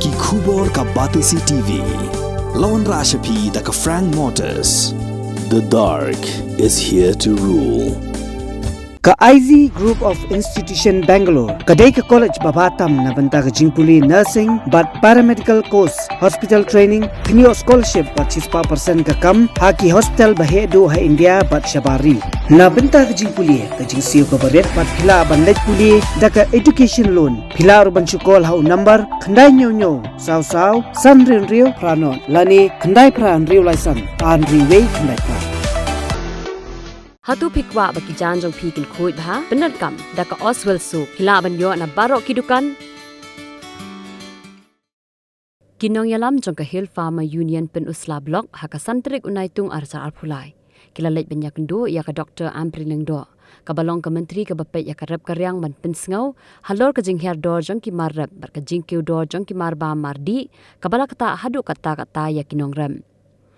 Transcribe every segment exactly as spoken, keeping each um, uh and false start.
Ki khubor ka Batesi T V. La wanrah sha phi da ka Frank Motors. The dark is here to rule. Ka I Z Group of Institution Bangalore ka dei ka college ba bha tam na bynta ka jingpule nursing bad paramedical course, hospital training, pynïoh scholarship bad shispah percent ka kam ha ki hospital ba heh duh ha India bad shabar ri. Na bynta ka jingpule ka jingsiew kaba rit bad phi lah ban leit pule da ka education loan. Phi lah ruh ban shu call ha u number khyndai hynñiew hynñiew saw saw san hynriew hynriew phra nod lane khyndai phra hynriew lai san ar hynriew wei khyndai phra. Hato phi kwah ba ki jaiñ jong phi kin khuid bha? Pyndonkam da ka Oswell Soap. Phi lah ban ïoh na baroh ki dukan. Ki nongïalam jong ka Hill Farmer Union Pynursla Block ha ka san tarik u Naitung arhajar arphew lai ki la leit ban ïakynduh ïa ka Doctor Ampareen Lyngdoh, kaba long ka Myntri kaba peit ïa ka rep ka riang, ban pynsngew halor ka jinghiar dor jong ki mar rep bad ka jingkiew dor jong ki mar bam mar dih, kaba la ktah haduh katta katta ïa ki nongrep.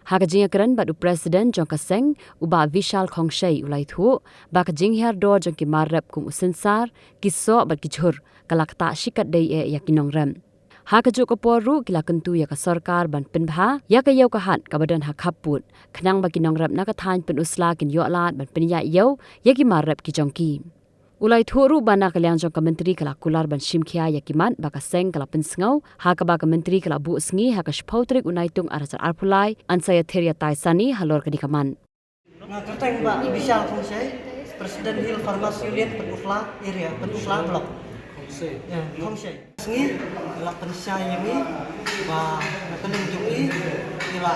Ha ka jingïakren bad u President jong ka seng, u Bah Vishal Khongshei, u la ïathuh ba ka jinghiar dor jong ki mar rep kum u synsar, ki soh bad ki jhur ka la ktah shikatdei eh ïa ki nongrep. Ha kajuh ka por ruh ki la kyntu ïa ka sorkar ban pynbha ïa ka ïew ka hat kaba don ha khappud, khnang ba ki nongrep na ka thaiñ Pynursla kin ïoh lad ban pynïaid ïew ïa ki mar rep ki jong ki. U la ïathuh ruh ba na ka liang jong ka Myntri ka la kular ban shim khia ïa ki mat ba ka seng ka la pynsngew, ha kaba ka Myntri ka la buh sngi ha ka shiphew tarik u Naitung arhajar arphew lai, yn sa ïathir ïatai sani halor kane ka mat. Nga kyrteng Bah Vishal Khongshei, President Hill Farmers Union Pynursla Area, Pynursla Block. Khongshei. Ïa, Khongshei. Sngi la pynshai ïa ngi ba na ka liang jong i, i la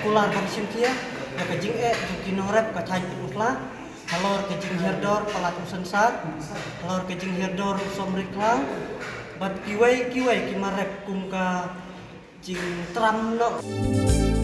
kular ban shim khia ïa ka jingeh jong ki nongrep ka thaiñ Pynursla halor ka jinghiar dor palat u synsar, halor ka jinghiar dor u somriklaw bad kiwei kiwei ki mar rep kum ka jingtram noh.